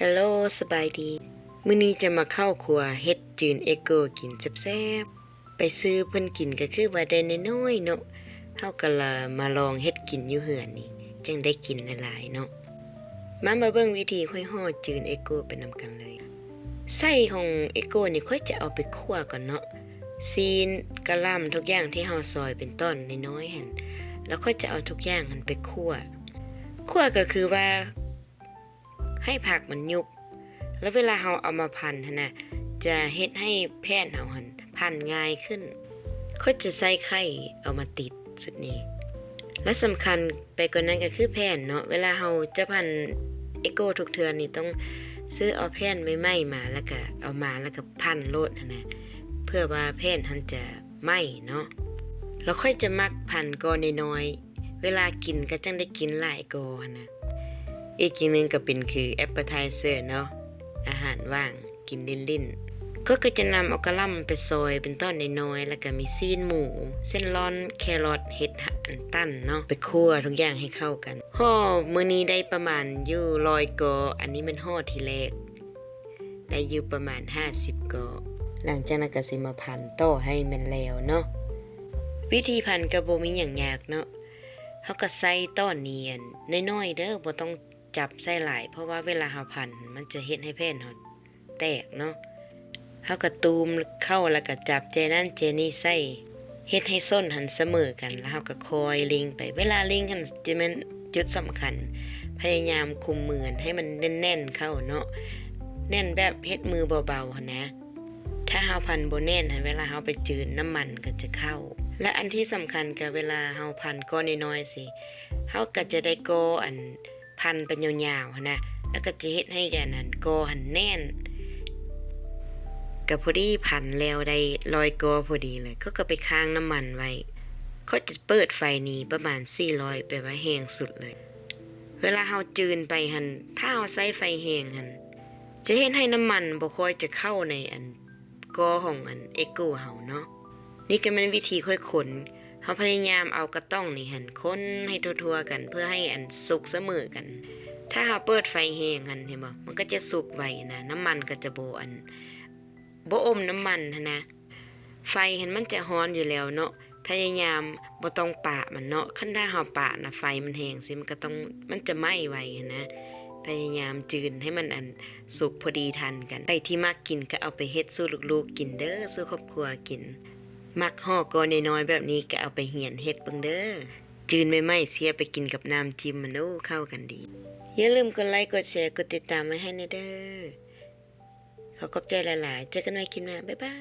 ຮາໂລ ສະບາຍດີ. ມື້ນີ້ຈະມາເຂົ້າຄົວເຮັດຈືນເອໂກກິນແຊບໆ. ໄປຊື້ເພິ່ນກິນກໍຄືວ່າໄດ້ນ້ອຍໆເນາະ. ເຮົາກໍລະມາລອງເຮັດກິນຢູ່ເຮືອນນີ້ ຈັ່ງໄດ້ກິນຫຼາຍໆເນາະ. ມາ ມາເບິ່ງວິທີຂ້ອຍຫໍ່ຈືນເອໂກໄປນຳກັນເລີຍ. ໄສ້ຂອງເອໂກນີ້ຂ້ອຍຈະເອົາໄປຂົ້ວກ່ອນເນາະ. ຊີ້ນ, ກະຫຼ່ຳ, ທຸກຢ່າງທີ່ເຮົາຊອຍເປັນຕອນນ້ອຍໆຫັ້ນ, ແລ້ວຂ້ອຍຈະເອົາທຸກຢ່າງຫັ້ນໄປຂົ້ວ. ຂົ້ວກໍຄືວ່າ ໃຫ້ຜັກມັນຫຍຸບ ແລ້ວເວລາເຮົາເອົາມາພັນຫັ້ນນະ ຈະເຮັດໃຫ້ແຜ່ນເຮົາຫັ້ນພັນງ່າຍຂຶ້ນ. ຂ້ອຍຈະໃຊ້ໄຂ່ເອົາມາຕິດຊຸດນີ້ ແລະ ສຳຄັນໄປກວ່ານັ້ນກໍຄືແຜ່ນເນາະ. ເວລາເຮົາຈະພັນເອໂກທຸກເທື່ອນີ້ ຕ້ອງຊື້ເອົາແຜ່ນໃໝ່ໆມາ ແລ້ວກໍເອົາມາ ແລ້ວກໍພັນໂລດຫັ້ນນະ ເພື່ອວ່າແຜ່ນຫັ້ນຈະໄໝ້ເນາະ. ແລ້ວຂ້ອຍຈະມັກພັນກໍນ້ອຍໆ ເວລາກິນກໍຈັ່ງໄດ້ກິນຫຼາຍກໍຫັ້ນນະ. ອີກຢ່າງໜຶ່ງກໍເປັນຄືແອັບເປີໄທເຊີເນາະ, ອາຫານຫວ່າງ ກິນຫຼິ້ນໆ. ຂ້ອຍກໍຈະນຳເອົາກະຫຼ່ຳໄປຊອຍເປັນຕອນນ້ອຍໆ ແລ້ວກໍມີຊີ້ນໝູ, ເສັ້ນລອນ, ແຄຣອດ, ເຫັດຫະອັນຕັນເນາະ ໄປຂົ້ວທຸກຢ່າງໃຫ້ເຂົ້າກັນ. ຫໍ່ມື້ນີ້ໄດ້ປະມານຢູ່ຮ້ອຍກໍ, ອັນນີ້ແມ່ນຫໍ່ທີແລກ ໄດ້ຢູ່ປະມານຫ້າສິບກໍ. ຫຼັງຈາກນັ້ນກໍຊິມາພັນຕໍ່ໃຫ້ແມ່ນແລ້ວເນາະ. ວິທີພັນກໍບໍ່ມີຫຍັງຍາກເນາະ, ເຮົາກໍໃສ່ຕອນນີ້ອັນນ້ອຍໆເດີ, ບໍ່ຕ້ອງຈັບໃສ່ຫຼາຍ ເພາະວ່າເວລາເຮົາພັນມັນຈະເຮັດໃຫ້ແຜ່ນເຮົາແຕກເນາະ. ເຮົາກໍຕູມເຂົ້າ ແລ້ວກໍຈັບແຈນັ້ນແຈນີ້ໃສ່ ເຮັດໃຫ້ສົ້ນຫັ້ນສະເໝີກັນ ແລ້ວເຮົາກໍຄ່ອຍເລັ່ງໄປ. ເວລາເລັ່ງຫັ້ນຈະແມ່ນຈຸດສຳຄັນ, ພະຍາຍາມຄຸມມືຫັ້ນໃຫ້ມັນແໜ້ນໆເຂົ້າເນາະ, ແໜ້ນແບບເຮັດມືເບົາໆຫັ້ນນະ. ຖ້າເຮົາພັນບໍ່ແໜ້ນຫັ້ນ ເວລາເຮົາໄປຈືນ ນ້ຳມັນກໍຈະເຂົ້າ. ແລະ ອັນທີ່ສຳຄັນກໍເວລາເຮົາພັນກໍນ້ອຍໆຊີ້ ເຮົາກໍຈະໄດ້ກໍອັນ ພັນໄປຍາວໆຫັ້ນນະ, ແລ້ວກໍຈະເຮັດໃຫ້ອັນນັ້ນກໍຫັ້ນແໜ້ນ. ກໍພໍດີພັນແລ້ວໄດ້ຮ້ອຍກໍພໍດີເລີຍ, ຂ້ອຍກໍໄປຄ້າງນ້ຳມັນໄວ້. ຂ້ອຍຈະເປີດໄຟນີ້ປະມານສີ່ຮ້ອຍ ແປວ່າແຮງສຸດເລີຍ. ເວລາເຮົາຈືນໄປຫັ້ນ ຖ້າເຮົາໃຊ້ໄຟແຮງຫັ້ນ ຈະເຮັດໃຫ້ນ້ຳມັນບໍ່ຄ່ອຍຈະເຂົ້າໃນອັນ ກໍຂອງອັນເອໂກເຮົາເນາະ. ນີ້ກໍແມ່ນວິທີຂ້ອຍຄົນ, ເຮົາພະຍາຍາມເອົາກະຕ່ອງນີ້ຫັ້ນຄົນໃຫ້ທົ່ວໆກັນ ເພື່ອໃຫ້ອັນສຸກສະເໝີກັນ. ຖ້າເຮົາເປີດໄຟແຮງຫັ້ນ ເຫັນບໍ່? ມັນກໍຈະສຸກໄວນະ, ນ້ຳມັນກໍຈະບໍ່ອັນ ບໍ່ອົມນ້ຳມັນຫັ້ນນະ. ໄຟຫັ້ນມັນຈະຮ້ອນຢູ່ແລ້ວເນາະ, ພະຍາຍາມບໍ່ຕ້ອງປະມັນເນາະ. ຄັນຖ້າເຮົາປະນະ ໄຟມັນແຮງຊີ້ ມັນກໍຕ້ອງ ມັນຈະໄໝ້ໄວຫັ້ນນະ. ພະຍາຍາມຈືນໃຫ້ມັນອັນສຸກພໍດີທັນກັນ. ໃຜທີ່ມັກກິນກໍເອົາໄປເຮັດສູ່ລູກໆກິນເດີ, ສູ່ຄອບຄົວກິນ. ມັກຫໍ່ກໍນ້ອຍໆແບບນີ້ກໍເອົາໄປຮຽນເຮັດເບິ່ງເດີ. ຈືນໃໝ່ໆ ຊິເອົາໄປກິນກັບນ້ຳຈິ້ມມັນ ໂອ້ ເຂົ້າກັນດີ. ຢ່າລືມກົດໄລ ກົດແຊ ກົດຕິດຕາມໄວ້ໃຫ້ແດ່ເດີ. ຂໍຂອບໃຈຫຼາຍໆ. ເຈີກັນໃໝ່ຄລິບໜ້າ. ບາຍບາຍ.